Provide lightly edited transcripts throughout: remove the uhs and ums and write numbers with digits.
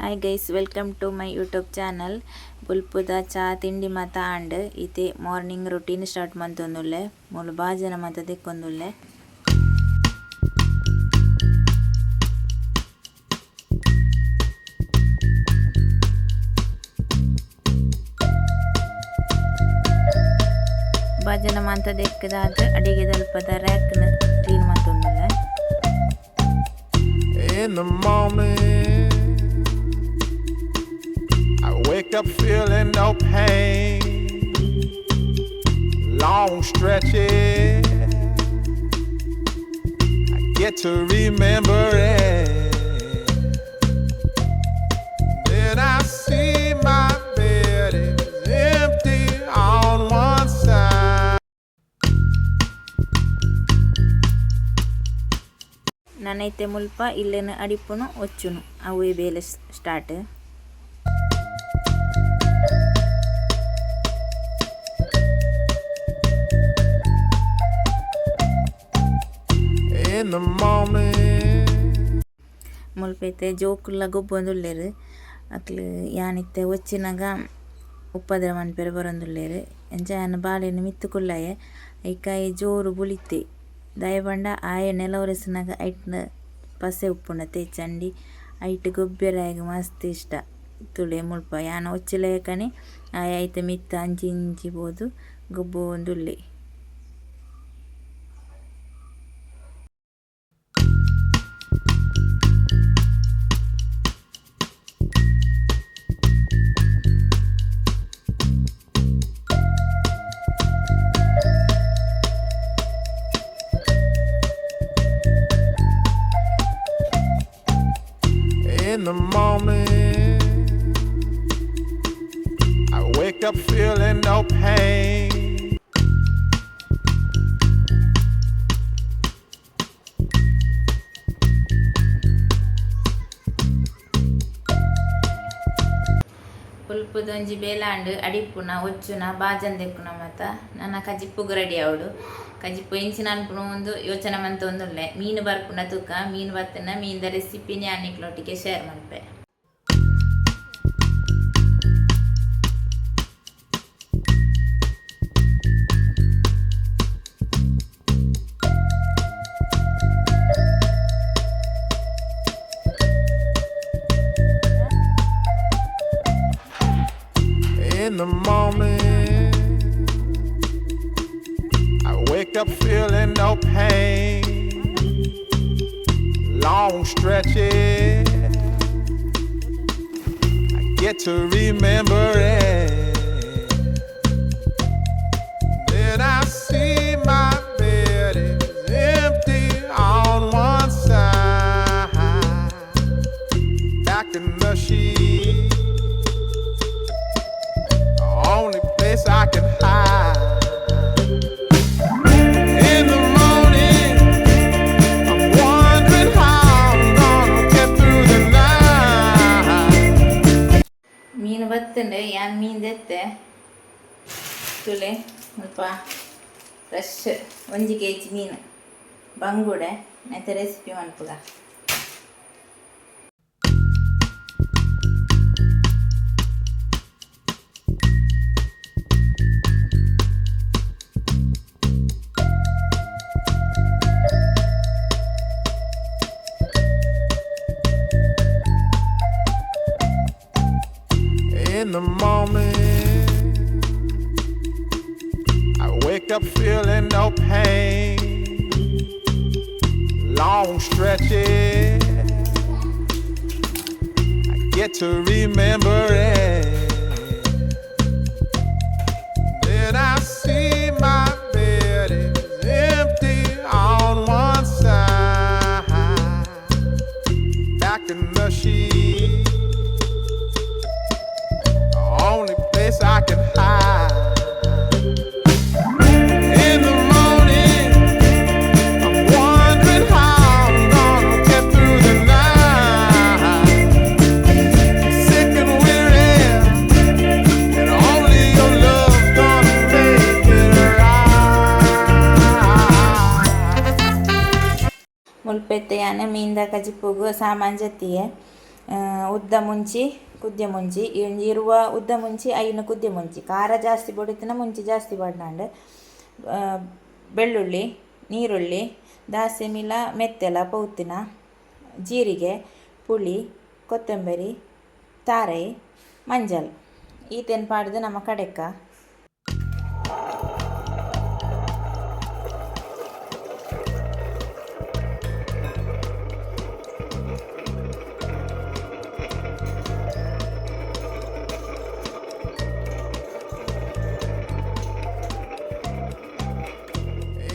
Hi guys, welcome to my YouTube channel. ಬೊಲ್ಪುದ ಚಾ ತಿಂಡಿ ಮಾತ ಆಂಡ್. ಇತ್ತೆ ಮಾರ್ನಿಂಗ್ ರೊಟೀನ್ ಸ್ಟಾರ್ಟ್ ಮಂತೊಂದುಲ್ಲೆ. ಮೂಲು ಬಾಜನ ಮಾತ ದೆಕ್ಕೊಂದುಲ್ಲೆ. ಬಾಜನ ಮಾತ ದೆಕ್ಕದಾದ್ ಅಡಿಗೆ ದಲ್ಪದ ರ್ಯಾಕ್ ನ್ clean ಮಂತೊಂದುಲ್ಲೆ. In the morning, I wake up feeling no pain. Long stretches, I get to remember it. Then I see my bed is empty on one side. ನನ ಇತ್ತೆ ಮುಲ್ಪ ಇಲ್ಲೆನ್ ಅಡಿಪುನು ಒಚ್ಚುನು ಅವ್ವೆ ಬೇಲೆ start. In the morning. ಮುಲ್ಪ ಇತ್ತೆ ಜೋಕುಲ್ಲ ಗೊಬ್ಬೊಂದುಲ್ಲೆರ್. ಅಕ್ಲ್ ಯಾನ್ ಇತ್ತೆ ಒಚ್ಚಿನಗ ಉಪದ್ರ ಮನ್ಪೆರೆ ಬರೊಂದುಲ್ಲೆರ್. ಅಂಚ ಯಾನ್ ಬಾಲೆನ್ ಮಿತ್ತ್ ಕುಲ್ಲಯೆ. ಐಕ್ ಆಯೆ ಜೋರು ಬುಲಿತೆ. ದಾಯೆ ಪಂಡ ಆಯೆ ನೆಲ ಒರೆಸುನಗ ಐಟ್ನ ಪಸೆ ಉಪ್ಪುಂಡತೆ ಚಂಡಿ ಐಟ್ ಗೊಬ್ಬೆರೆ ಆಯಗ್ ಮಸ್ತ್ ಇಷ್ಟ. ತೂಲೆ ಮುಲ್ಪ ಯಾನ್ ಒಚ್ಚಿಲಕನೆ ಆಯೆ ಐತ ಮಿತ್ತ್ ಅಂಚಿ ಇಂಚಿ ಪೋದು ಗೊಬ್ಬೊಂದುಲ್ಲೆ. In the morning, I wake up feeling no pain. ಪುಲ್ಪುದೊಂಜಿ ಬೇಲಾಂಡ್. ಅಡಿಪುನ ಒಚ್ಚುನ ಬಾಜನ ದೆಕ್ಕುನ ಮಾತ. ನನ ಕಜಿಪುಗು ರೆಡಿ ಆವೊಡು. ಕಜಿಪು ಎಂಚಿನ ಅನ್ಪುನ ಒಂದು ಯೋಚನೆ ಮಂತೊಂದುಲ್ಲೆ. ಮೀನು ಬರ್ಪುನ ತೂಕ. ಮೀನು ಬತ್ತನ ಮೀನ್ದ ರೆಸಿಪಿ ಯಾನ್ ನಿಕ್ಲೊಟ್ಟಿಗೆ share ಮನ್ಪೆ. In the morning, I wake up feeling no pain. Long stretches, I get to remember it. Then I see my bed is empty on one side. Back in the sheet, the only place I can hide. In the morning, I'm wondering how I'm gonna get through the night. ಮೀನು ಬತ್ತುಂಡು. ಯಾನ್ ಮೀನು ದೆತ್ತೆ. ತೂಲೆ, ಮುಲ್ಪ fresh 1 KG ಮೀನು, ಬಂಗುಡೆ. ನೆತ್ತ recipe ಮನ್ಪುಗ. In the morning, I wake up feeling no pain. Long stretches, I get to remember it. Then I see my bed is empty on one side. Back in the sheet, the only place I can hide. In the morning, I'm wondering how I'm gonna get through the night. Sick and weary, and only your love's gonna make it right. ಮುಲ್ಪ ಇತ್ತೆ ಯಾನ್ ಮೀನ್ದ ಕಜಿಪುಗು ಸಾಮಾನ್ ಜತ್ತಿಯೆ. ಉದ್ದ ಮುಂಚಿ ಕುದ್ಯ ಮುಂಚಿ ಒಂಜಿ ಇರುವ ಉದ್ದ ಮುಂಚಿ ಐನ ಕುದ್ಯ ಮುಂಚಿ ಖಾರ ಜಾಸ್ತಿ ಬೊಡಿತಿನ ಮುಂಚಿ ಜಾಸ್ತಿ ಪಾಡ್ನಾಂಡ್ ಬೆಳ್ಳುಳ್ಳಿ ನೀರುಳ್ಳಿ ದಾಸೆಮಿಲ ಮೆತ್ತೆಲ ಪೌತಿನ ಜೀರಿಗೆ ಪುಳಿ ಕೊತ್ತಂಬರಿ ತಾರೈ ಮಂಜಲ್ ಈತೆನ್ ಪಾಡ್ದು ನಮ್ಮ ಕಡೆಕ್ಕ.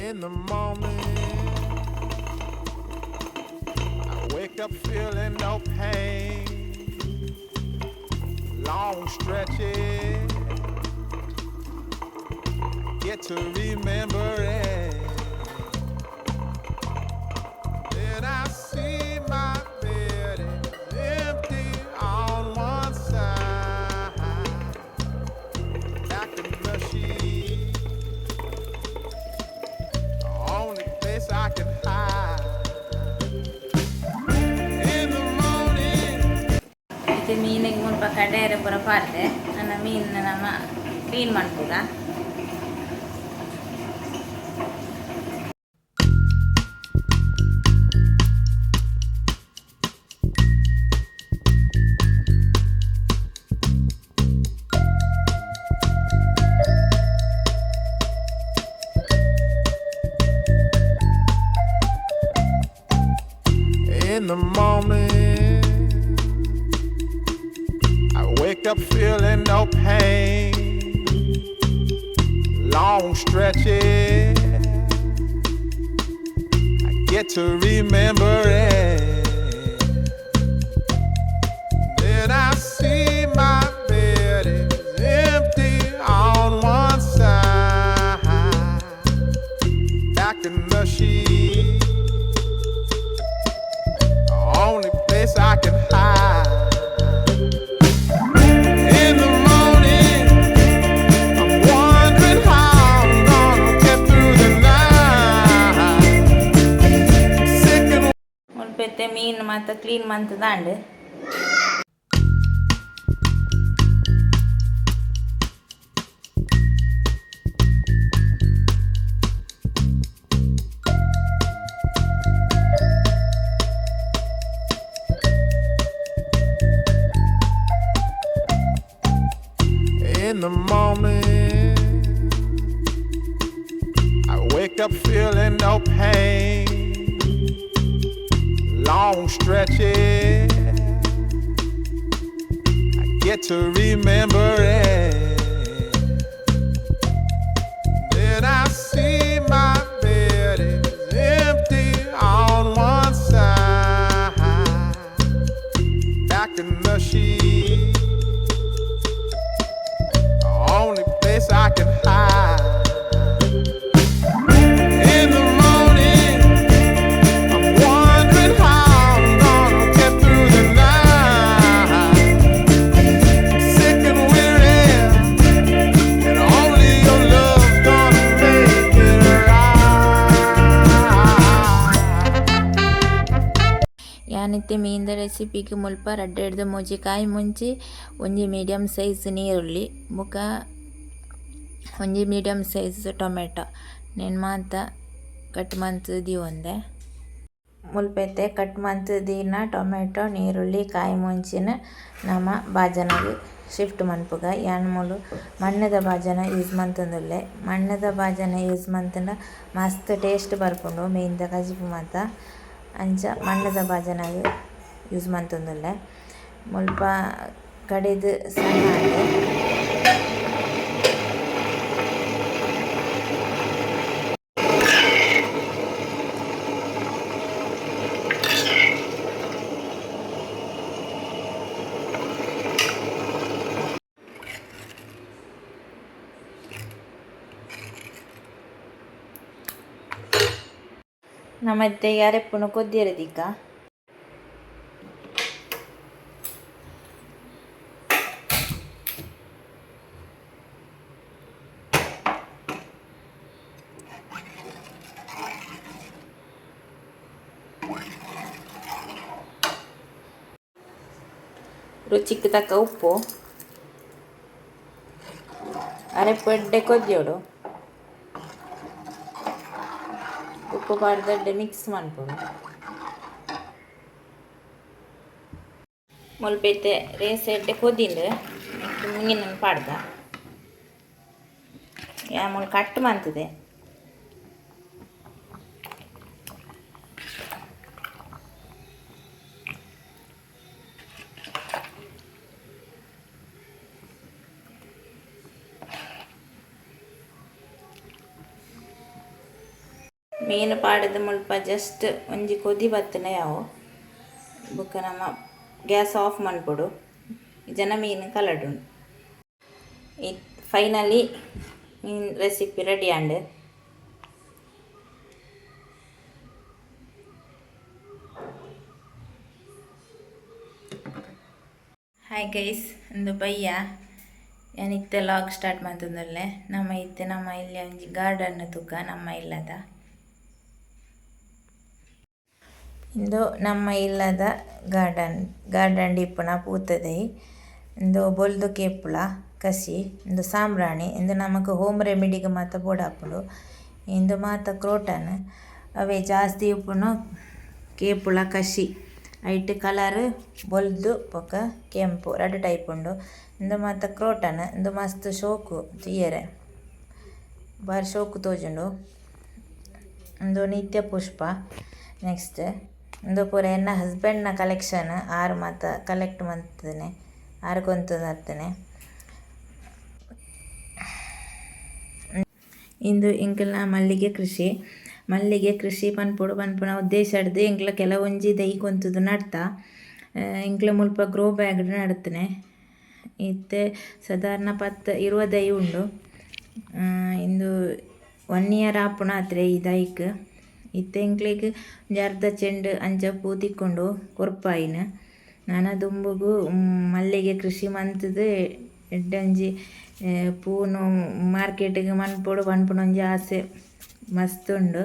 In the morning, I wake up feeling no pain. Long stretches, I get to remember it. Then I see my bed is empty on one side. Back in the sheet, the only place I can hide. In the morning. ಇತ್ತೆ ಮೀನಿಗೆ ಮುಲ್ಪ ಕಡೆಯರೆ ಪೂರ ಪಾಡ್ದೆ ನನ್ನ ಮೀನು ನಮ್ಮ clean ಮನ್ಪುಗ. In the morning, I wake up feeling no pain. Long stretches, I get to remember it. Then I see my bed is empty on one side. Back in the sheet, the only place I can hide. In the morning, I'm wondering how I'm gonna get through the night. Sick and ಮುಲ್ಪ ಇತ್ತೆ ಮೀನು ಮಾತ clean ಮಂತುದಾಂಡ್. In the morning, I wake up feeling no pain. Long stretches, I get to remember it. Then I see my bed is empty on one side. Back in the sheet, the only place I can hide. In the morning, I'm wondering how I'm gonna get through the night. Sick and weary, and only your love's gonna make it right. ಯಾನಿತ್ತೆ ಮೀನ್ದ ರೆಸಿಪಿಗ್ ಮುಲ್ಪ ರಡ್ಡ್ ಎಡ್ದ್ ಮೂಜಿ ಕಾಯಿ ಮುಂಚಿ ಒಂಜಿ medium size ನೀರುಳ್ಳಿ ಬೊಕ ಒಂಜಿ medium size tomato ನೆನ್ ಮಾತ ಕಟ್ ಮಂತ್ ದೀವೊಂದೆ. ಮುಲ್ಪ ಇತ್ತೆ ಕಟ್ ಮಂತ್ ದೀನ ಟೊಮೆಟೊ ನೀರುಳ್ಳಿ ಕಾಯಿ ಮುಂಚಿನ್ ನಮ ಬಾಜನಗ್ ಶಿಫ್ಟ್ ಮನ್ಪುಗ. ಯಾನ್ ಮೂಲು ಮಣ್ಣುದ ಬಾಜನ ಯೂಸ್ ಮಂತೊಂದುಲ್ಲೆ. ಮಣ್ಣುದ ಬಾಜನ ಯೂಸ್ ಮಂತುಂಡ ಮಸ್ತ್ ಟೇಸ್ಟ್ ಬರ್ಪುಂಡು ಮೀನ್ದ ಕಜಿಪು ಮಾತ. ಅಂಚ ಮಣ್ಣುದ ಬಾಜನಗ್ ಯೂಸ್ ಮಂತೊಂದುಲ್ಲೆ. ಮುಲ್ಪ ಕಡೆದ್ ಸಣ್ಣ ಆಂಡ್. ನಮ ಇತ್ತೆ ಅರೆಪ್ಪುನು ಕೊದ್ದಿಯೆರೆ ದೀಕ. ರುಚಿಕ್ ತಕ್ಕ ಉಪ್ಪು ಅರೆಪ್ಪು ಎಡ್ಡೆ ಕೊದ್ಯೋಡು ಉಪ್ಪು ಪಾಡ್ದ್ ಮಿಕ್ಸ್ ಮನ್ಪೊಡು. ಮುಲ್ಪ ಇತ್ತೆ ರೇಸ್ ಎಡ್ಡೆ ಕೊದಿಂಡು ಮೀನನ್ನು ಪಾಡ್ದ ಯಾ ಮುಲ್ಪ ಕಟ್ ಮಂತುದೆ. ಮೀನು ಪಾಡ್ದ್ ಮುಲ್ಪ ಜಸ್ಟ್ ಒಂಜಿ ಕೊದಿ ಬತ್ತುಂಡ ಯಾವು ಬೊಕ್ಕ ನಮ ಗ್ಯಾಸ್ ಆಫ್ ಮನ್ಪೊಡು ಇಜ್ಜಂಡ ಮೀನು ಕಲಡುಂಡು. ಫೈನಲಿ ಮೀನ್ ರೆಸಿಪಿ ರೆಡಿ ಆಂಡ್. ಹಾಯ್ ಗೈಸ್, ಉಂದು ಬಯ್ಯ ಯಾನ್ ಇತ್ತೆ ಲಾಗ್ ಸ್ಟಾರ್ಟ್ ಮಂತೊಂದುಲ್ಲೆ. ನಮ್ಮ ಇತ್ತೆ ನಮ್ಮ ಇಲ್ಲಿ ಒಂಜಿ ಗಾರ್ಡನ್ ತೂಕ ನಮ್ಮ ಇಲ್ಲದ. ಇಂದು ನಮ್ಮ ಇಲ್ಲದ ಗಾರ್ಡನ್ ಗಾರ್ಡನ್ ಇಪ್ಪುನ ಪೂತ ದೈ. ಇಂದು ಬೊಲ್ದು ಕೇಪುಳ ಕಸಿ ಇಂದು ಸಾಂಬ್ರಾಣಿ ಇಂದು ನಮಕ್ ಹೋಮ್ ರೆಮಿಡಿಗ್ ಮಾತ ಬೋಡಾಪುಂಡು. ಇಂದು ಮಾತ ಕ್ರೋಟನ್ ಅವೆ ಜಾಸ್ತಿ ಇಪ್ಪುನು ಕೇಪುಳ ಕಸಿ ಐಟ್ ಕಲರ್ ಬೊಲ್ದು ಬೊಕ ಕೆಂಪು ರಡ್ಡ್ ಟೈಪ್ ಉಂಡು. ಇಂದು ಮಾತ ಕ್ರೋಟನ್ ಇಂದು ಮಸ್ತ್ ಶೋಕು ತೂಯೆರೆ ಬಾರಿ ಶೋಕು ತೋಜುಂಡು. ಇಂದು ನಿತ್ಯ ಪುಷ್ಪ ನೆಕ್ಸ್ಟ್ ಇಂದು ಪೂರ ಎನ್ನ ಹಸ್ಬೆಂಡ್ ನ ಕಲೆಕ್ಷನ್ ಆರ್ ಮಾತ ಕಲೆಕ್ಟ್ ಮಂತುನೆ ಆರ್ ಕೊಂತುನತ್ತನೆ. ಇಂದು ಎಂಕಲ್ನ ಮಲ್ಲಿಗೆ ಕೃಷಿ ಮಲ್ಲಿಗೆ ಕೃಷಿ ಪನ್ಪೊಡು ಪನ್ಪುನ ಉದ್ದೇಶಡ್ದ್ ಎಂಕ್ಲ ಕೆಲವೊಂಜಿ ದೈ ಕೊಂತುದು ನಡ್ತ ಎಂಕ್ಲ ಮುಲ್ಪ ಗ್ರೋ ಬ್ಯಾಗ್ ಡ್ ನಡ್ತುನೆ. ಇತ್ತೆ ಸಾಧಾರಣ 10 20 ದೈ ಉಂಡು. ಇಂದು 1 ಇಯರ್ ಆಪುನಾತ್ರೆ ಈ ದೈಕ್. ಇತ್ತೆ ಎಂಕ್ಲೆಗ್ ಒಂಜಿ ಅರ್ಧ ಚೆಂಡು ಅಂಚ ಪೂ ತಿಕ್ಕುಂಡು ಕೊರ್ಪಾಯಿನ. ನನ ದುಂಬುಗು ಮಲ್ಲಿಗೆ ಕೃಷಿ ಮಂತುದು ಎಡ್ಡೆ ಒಂಜಿ ಪೂನು ಮಾರ್ಕೆಟ್ ಗ್ ಮನ್ಪೊಡು ಪನ್ಪುನ ಒಂಜಿ ಆಸೆ ಮಸ್ತ್ ಉಂಡು.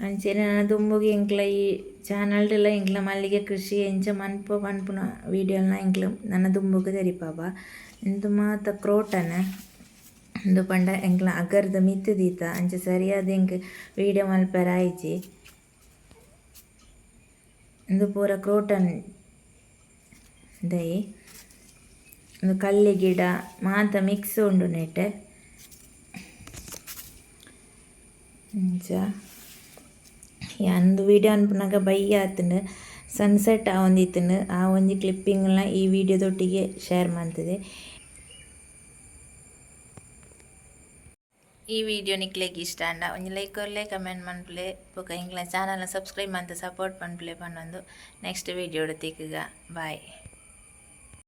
ಅಂಚನೆ ನನ ದುಂಬುಗು ಎಂಕ್ಲ ಈ ಚಾನಲ್ ಡುಲ ಎಂಕ್ಲ ಮಲ್ಲಿಗೆ ಕೃಷಿ ಎಂಚ ಮನ್ಪು ಪನ್ಪುನ ವೀಡಿಯೋಲ ಎಂಕ್ಲ ನನ ದುಂಬುಗು ತೆರಿಪಾವ. ಉಂದು ಮಾತ ಕ್ರೋಟನ್ ಉಂದು ಪಂಡ ಎಂಕ್ಲ ಅಗರ್ದ ಮಿತ್ತ್ ದೀತ ಅಂಚ ಸರಿಯಾದ್ ಎಂಕ್ ವೀಡಿಯೋ ಮನ್ಪೆರೆ ಆಯಿಜಿ. ಉಂದು ಪೂರ ಕ್ರೋಟನ್ ದೈ ಉಂದು ಕಳ್ಳಿ ಗಿಡ ಮಾತ ಮಿಕ್ಸ್ ಉಂಡು ನೆಟ್. ಇಂಚ ಯಾನ್ ಉಂದು ವೀಡಿಯೋ ಮನ್ಪುನಗ ಬಯ್ಯ ಆತುಂಡು ಸನ್ಸೆಟ್ ಆವೊಂದಿತ್ತುಂಡು ಆ ಒಂಜಿ ಕ್ಲಿಪ್ಪಿಂಗ್ ಲ ಈ ವೀಡಿಯೋದೊಟ್ಟಿಗೆ ಶೇರ್ ಮಂತುದೆ. ಈ ವಿಡಿಯೋ ನಿಕ್ಲೆಗ್ ಇಷ್ಟ ಆಂಡ ಒಂಜಿ ಲೈಕ್ ಕೊರ್ಲೆ, ಕಮೆಂಟ್ ಮನ್ಪುಲೆ ಬೊಕ ಎಂಕ್ಲೆನ ಚಾನಲ್ ನ್ ಸಬ್ಸ್ಕ್ರೈಬ್ ಮಂತ್ ಸಪೋರ್ಟ್ ಮನ್ಪುಲೆ ಪನೊಂದು ನೆಕ್ಸ್ಟ್ ವಿಡಿಯೋಡ್ ತಿಕ್ಕುಗ ಬಾಯ್.